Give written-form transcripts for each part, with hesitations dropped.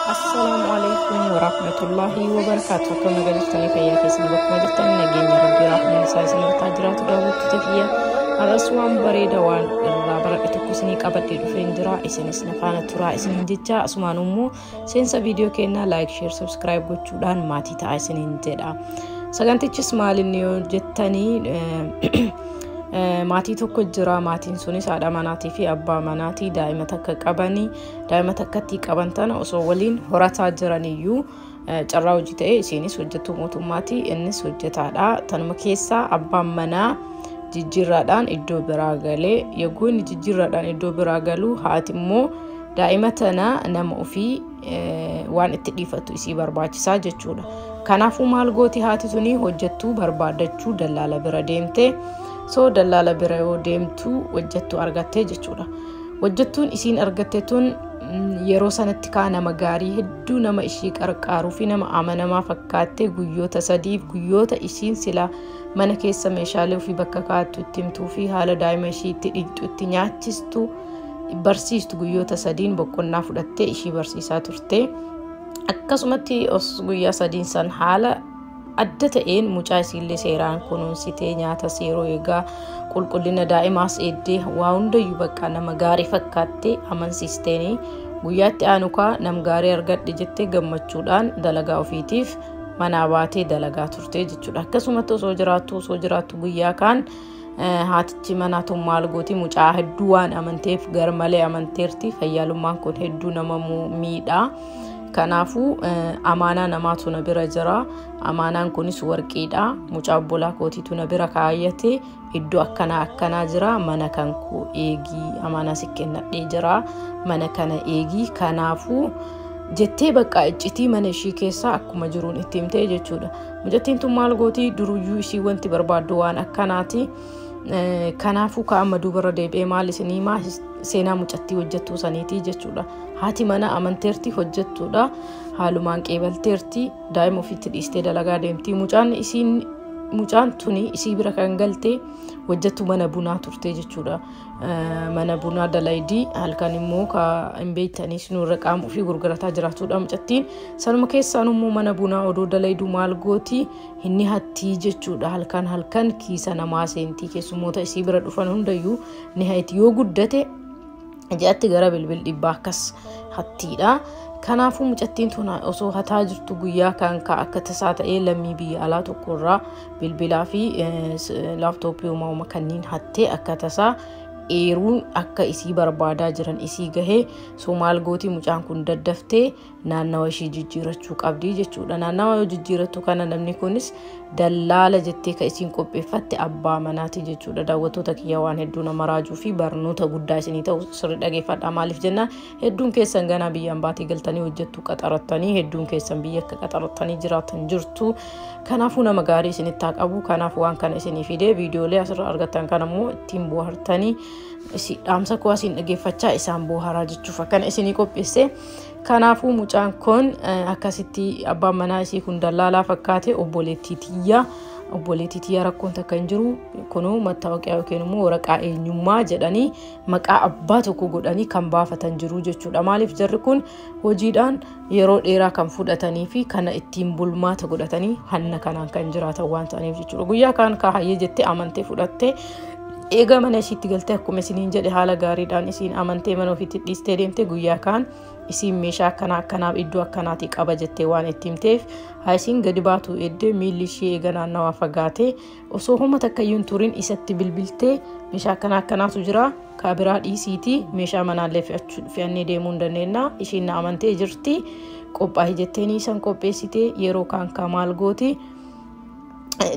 Assalaamu alaikum warahmatullahi wabarakaatu. Akkam nagaa jirtanii? Fayyaa keessan bakkuma jirtan nageenya Rabbii rahmaan isaa isin irraa jiraatu. Daawwattoota kiyya, har'as waan bareeda waan irraa baradhe tokko isinii qabadhee dhufeen jira. Isinis na faana turaa isiniin jecha, asumaan immoo seensa viidiyoo kennaa like, share, subscribe gochuudhaan maatii ta'a isiniin jedha. Sagantichis maalinni yoo jettanii, maatii tokko jira. Maatiin sunis haadha manaatii fi abbaa manaatii, daa'ima takka qabanii. Daa'ima takkatti qaban tana osoo waliin horataa jiraniyyuu, carraa hojii ta'e isheenis hojjettuu mootummaati, innis hojjetaadha. Tanuma keessaa abbaan manaa jijjiirraadhaan iddoo biraa galee, yogguu inni jijjiirraadhaan iddoo biraa galu, haati immoo daa'ima tana nama ofii waan itti dhiifatu isii barbaachisaa jechuudha. Kanaafuu maal gooti haati tuni? Hojjettuu barbaadachuu dallaala bira deemte. So dallaala bira yoo deemtu hojjettuu argattee jechuudha. Hojjettuun isiin argatte tun yeroo sanatti kaa nama gaarii hedduu, nama ishii qarqaaruu fi nama amanamaa fakkaattee, guyyoota 3f guyyoota isiin sila mana keessa meeshaalee ofii bakka kaa'attu itti himtuu fi haala daa'ima ishii itti dhiqxu, itti nyaachistu barsiistu, guyyoota 3n boqonnaa fudhattee ishii barsiisaa turte. Akkasumatti guyyaa 3n san haala adda ta'een mucaa isiillee seeraan kunuunsitee, nyaata seeroo eegaa, qulqullina daa'imaas eeddee, waa hundayyuu bakka nama gaarii fakkaattee amansiisteeni, guyyaatti aanu kaa nam gaarii argadhe jettee gammachuudhaan dalagaa ofiitiif manaa baatee dalagaa turte jechuudha. Akkasumatti osoo jiraattu guyyaa kaan haatichi manaa tun maal gooti? Mucaa hedduu waan amanteef, gar malee amanteerti. Fayyaalummaan kun hedduu nama miidha. Kanaafuu amaanaa namaatu na bira jira. Amaanaan kunis warqiidha. Mucaa obbolaa kootiitu na bira kaayyate. Iddoo akkanaa akkanaa jira. Mana kan koo eegii, amaanaa si kennadhee jira. Mana kana eegii. Kanaafuu jettee bakka iccitii mana ishii keessaa akkuma jiruun itti himtee jechuudha. Mucattiin tun maal gooti? Duruyyuu ishii wanti barbaaddu waan akkanaati. Kanaafuu ka'amma duubarra deebi'ee maal isinii himaa? Seenaa mucattii hojjettuu saniitii jechuudha. Haati mana amanteerti, hojjettuudha. Haalumaan qeebalteerti. Daa'ima ofiitti dhiistee dalagaa deemti. Mucaan isiin mucaan tuni isii bira kan galte hojjettu mana bunaa turte jechuudha. Mana bunaa dalaydii, halkan immoo ka hin beektaniis nurra qaama ofii gurgurataa jiraatudha mucattiin. Sanuma keessaan immoo mana bunaa odoo dalayduu maal gooti? Inni hattii jechuudha. Halkan halkan kiisa namaa seentii, keessummoota isii bira dhufan hundayyuu ni hayti. Yoo guddate ji'atti gara bilbil 100 akkas hattiidha. Kanaafuu mucattiin tun osoo hataa jirtu guyyaa kan akka tasaa ta'ee lammii biyya alaa tokkorraa bilbilaa fi laaptooppii uumama kanneen hattee, akka tasaa eeruun akka isii barbaadaa jiran isii gahee. So maal gooti mucaan kun? Daddaftee naannawa ishii jijjiirachuu qabdi jechuudha. Naannawa yoo jijjiirattu kana namni kunis dallaala jettee ka isiin qopheeffatte abbaa manaati jechuudha. Daawwattoota kiyya, waan hedduu nama raajuu fi barnoota guddaa isinii ta'u sirri dhageeffadha. Maaliif jennaan, hedduun keessan ganaa biyya ambaatii galtanii hojjettuu qaxarattanii, hedduun keessan biyya akka qaxarattanii jiraatan jirtu. Kanaafuu nama gaarii isinitti haa qabu. Kanaaf waan kana isinii fidee, viidiyoolee asirra argattan kan ammoo ittiin bohaartanii dhaamsa koo asiin dhageeffachaa isaan bohaaraa jechuuf akkana isinii qopheesse. Kanaafuu mucaan kun akkasitti abbaan manaa isii kun dallaalaa fakkaate, "Obboleettii tiyya, obboleettii tiyya, rakkoon takka hin jiru, kunuu mattaawoqiyaa yookiin immoo waraqaa eenyummaa" jedhanii maqaa abbaa tokko godhanii kan baafatan jiru jechuudha. Maaliif? Jarri kun hojiidhaan yeroo dheeraa kan fudhatanii fi kana ittiin bulmaata godhatanii hanna kanaan kan jiraatan waan ta'aniif jechuudha. Guyyaa kaan kaahayyee jettee amantee fudhattee, eegaa mana ishiitti galtee, akkuma isiniin jedhe haala gaariidhaan isiin amantee mana ofiitti dhiistee deemte. Guyyaa kaan isiin meeshaa akkanaa akkanaaf iddoo akkanaatii qaba jettee waan itti himteef, haa isiin gadi baatu eddee, miilli ishee eega naannawaa fagaatee osoo homa takka iyyuu hin turin isatti bilbiltee, "Meeshaa akkanaa akkanaatu jira, kaa biraa dhiisiitii meeshaa manaallee fe'annee deemuu hin dandeenya, ishiin na amantee jirti, qophaa'ii" jetteeni isan qopheessitee. Yeroo kaan kaa maal gooti?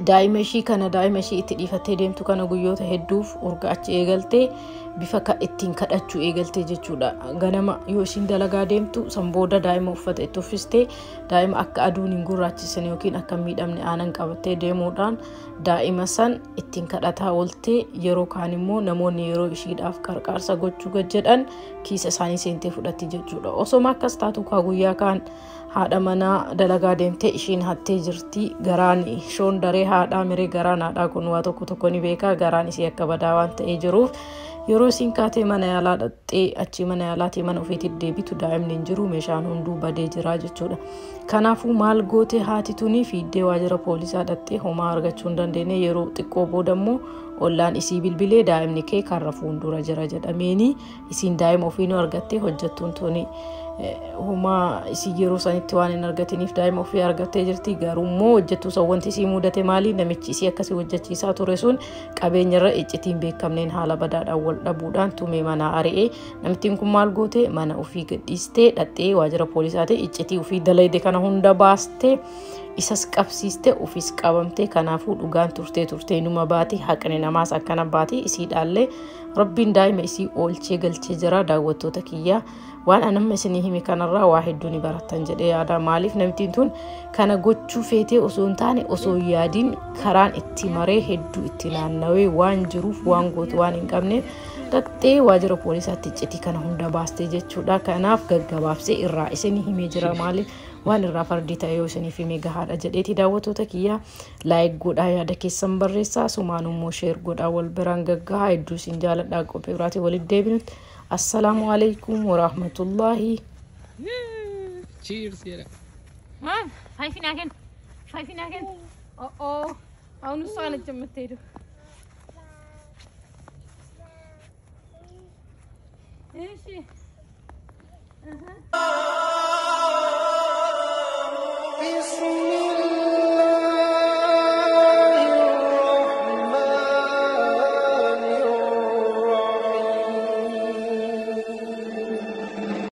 Daa'ima ishii kana, daa'ima ishii itti dhiifattee deemtu kana, guyyoota hedduuf urga achi eegaltee bifa ittiin kadhachuu eegaltee jechuudha. Ganama yoo ishiin dalagaa deemtu, san booda daa'ima uffata itti uffistee, daa'ima akka aduun hin gurraachisan yookiin akka hin miidhamne aanan qabattee deemuudhaan daa'ima san ittiin kadhataa ooltee, yeroo kaan immoo namoonni yeroo ishiidhaaf qarqaarsa gochuu jedhan kiisa isaanii seentee fudhatti jechuudha. Osoma akkas taatu kaa guyyaa kaan haadha manaa dalagaa deemtee ishiin hattee jirti. Garaan shoon daree haadhaa miree, garaan haadhaa kun waa tokko tokko ni beekaa, garaan isii akka badaa waan ta'ee jiruuf Yeroo isiin kaatee mana yaalaa dhaqxee achii mana yaalaatii mana ofiitti deebitu daa'imni hin jiru, meeshaan hunduu badee jira jechuudha. Kanaafuu maal goote haati tuni? Fiiddee waajjira poolisaa dhaqxee homaa argachuu hin dandeenye. Yeroo xiqqoo booda immoo ollaan isii bilbilee, daa'imni kee karra fuuldura jira jedhameeni. Isiin daa'ima ofiinuu argattee, hojjettuun tuni homaa isii yeroo sanitti waan hin argatiniif daa'ima ofii argattee jirti. Garuu immoo hojjettuu san wanti isii mudate maali? Namichi isii akkasii hojjechiisaa ture sun qabeenyarra iccitiin beekamneen haala badaadhaan wal dhabuudhaan tumee manaa ari'ee. Namittiin kun maal goote? Mana ofii gadhiistee dhaqxee waajjira poolisaati iccitii ofii dalayde kana hunda baastee, isas qabsiiste, ofiis qabamte. Kanaafuu dhugaan turtee turtee numa baati, haqni namaas akkana baati. Isiidhaallee Rabbiin daa'ima isii oolchee galchee jira. Daawwattoota kiyyaa, waan anamma isinii hime kanarraa waa hedduu ni barattan jedhee yaada. Maaliif? Namtiin tun kana gochuu feetee osoo hin taane, osoo hin yaadiin karaan itti maree hedduu itti naannawee waan jiruuf, waan gootu waan hin qabneef dhaqxee waajjira poolisaatti iccitii kana hunda baastee jechuudha. Kanaaf gaggabaabsee irraa isinii himee jira. Maaliif? Waan irraa fardii ta'e yoo isiniif himee gahaadha jedheeti. Daawwattoota kiyyaa, like godhaa, yaada keessan barreessaa, sumaan immoo share godhaa, wal biraan gaggahaa. Hedduu isin jaaladhaa. Qophii biraatiin walitti deebinutti assalaamu alaikum warahmatullaahi. Cheers jedha. Five five ናገን ኦ አሁን እሷ ነች የምትሄደው። እሺ። بسم